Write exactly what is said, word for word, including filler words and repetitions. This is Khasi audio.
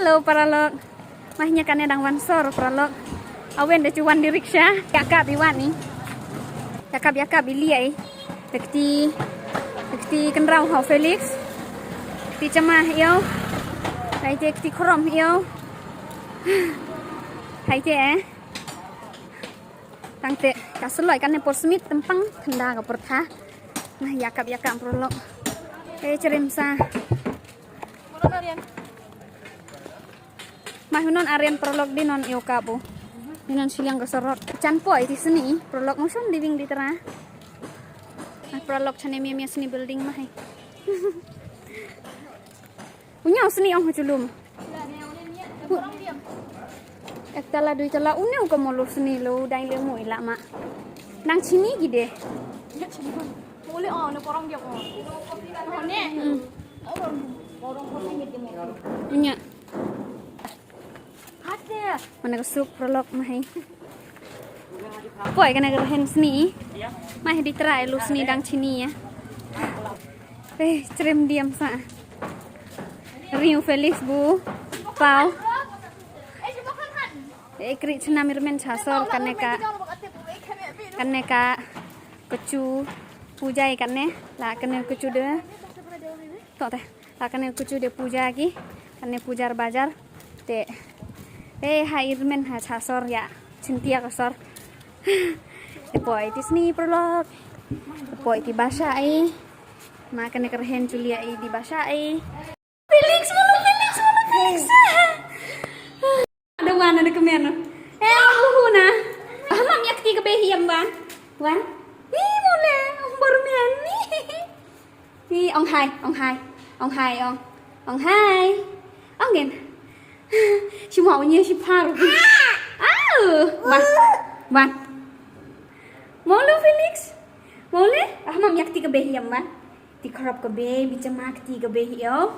Hello paralok. Mah nia kane dang wan sor paralok. Awen da ju wan di rickshaw. Ïakap i wan i. Ïakap ïakap i liai. Te kti. Te kti kynraw ha u Felix. Kti chama ïew. Hai te kti khrom ïew. Hai te eh. Tang te ka sloi kane por smit tempang khynda ka por tha. Nah ïakap ïakap paralok. Eh cherim sa. Mah u non arian paralok di non ïoh kabu. Di non shiliang ka sorok. Chan poi ti sni paralok motion di wing di tera. Ah paralok chane mia mia sni building mah hai. Unya u sni ong ha chulum. Ek tala dui tala unya u ka molu sni lo dai le mu ila ma. Nang chini gide. Mole ong ne korong dia ong. Ne. Hmm. Unya. Mana ka suk paralok mah hai. Poi kane ka rhen sni. Mah di trai lu sni dang chini ya. Eh, chrim diam sa. Riu Felix bu. Pau. Eh, kri chna mirmen cha sor kane ka. Kane ka. Kachu. Puja i kane. La kane kachu de. To te. La kane kuchu de puja ki, kane pujar bajar. Te, te ha irmen ha cha sor ya, chintia ka sor. Te poi ti sni paralok. Te poi ti basha i. Ma kane ka rhen chulia i di basha i. Felix, mulu Felix, mulu Felix. Da wan na da kmen. Eh, hu hu na. Ah, mam yak ti ka be hiam wan. Wan. Ni mule, ong barmen. Ni ong hai, ong hai. Ong hai, ong. Ong hai. Ong gen. Shi mau nya shi par. Ah, wan. Wan. Mulu Felix. Mule. Ah, mam yak ti ka be hiam wan. Ti kharap ka be, bi chama ka ti ka be hiam.